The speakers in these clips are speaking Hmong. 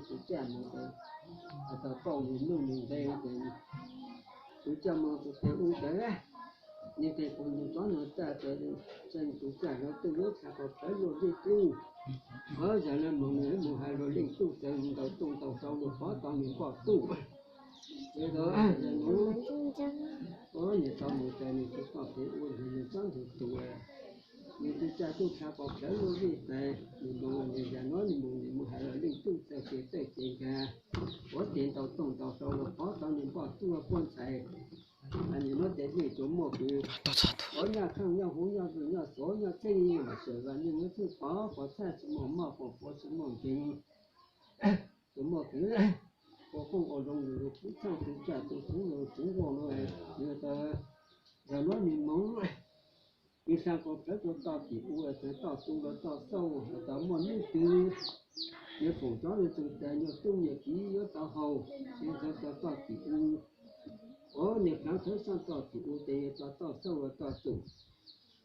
tus caj mus ces, tau pauj nws nuj nws nqe ces, tus caj mus tus tes u ces, nws tes tus mus tsob no caj ces, tseem tus caj no tuj yuav tshaj qhov plawv luaj vij tuj. Ov, zag no mus nws mus hais luag leej tuj ces ntaus tuj ntaus sau luag pov tau nws npoj tuj. Ces tau, zag no, ov, nws tau mus ces nws tus toj kev ua nws tsob ntug tus, nws tus caj tuj tshaj qhov plawv luaj vij tes, nws mus nws zag no nws mus nws mus hais luag leej tuj txawj kev txawj ces nkag, ov, ces ntaus tuj ntaus sau luag pov tau nws npoj tuj puab ntxhais. Nws muab tes dej tsuas muaj kws, ov, nyaj kheej nyaj huv nyaj vwm nyaj xov nyaj txeej mas sawv vam neej muab txhwj pov pov txhaj tsis muaj moj pov puav tsis muaj nkeeg. Tsuas muaj kws ua qoob ua loo lug lug pub txhaj tus caj tus tuv lug tuv vau lug, yog tas zag no nws moog, nws xa qhov plawv rua toj tim u, txawm toj tu los toj xauj, tau muaj nub twg nws foom tsob rua tus tes nyias tub nyias kiv yuav tau haus, nws txawm tau toj tim u. Ov, nws plaav thawv xaj toj tim u tes yuav tau toj xauj los toj xum.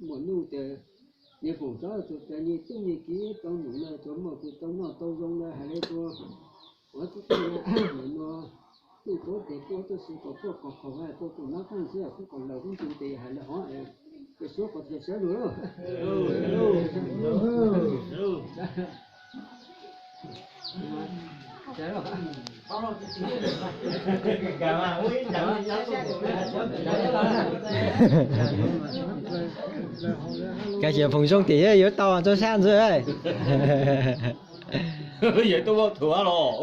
Muaj nub tes nws foom tsob rua tus tes nyias tub nyias kiv tau num na, tsuas muaj kws tau noj tau zoo na, hais le tsuas ua tub tub na, nim no tuj tuab tes tuab tuj si kom puab qhov qhov hab puab tuj nab qaab xwb, puab kom laus kub ntu tes hais le hov es suab qhov tias sawv lug. Kag xiam foom zoo tim yuav tau txog sab ntxwg. Yog tuaj muaj thuav los.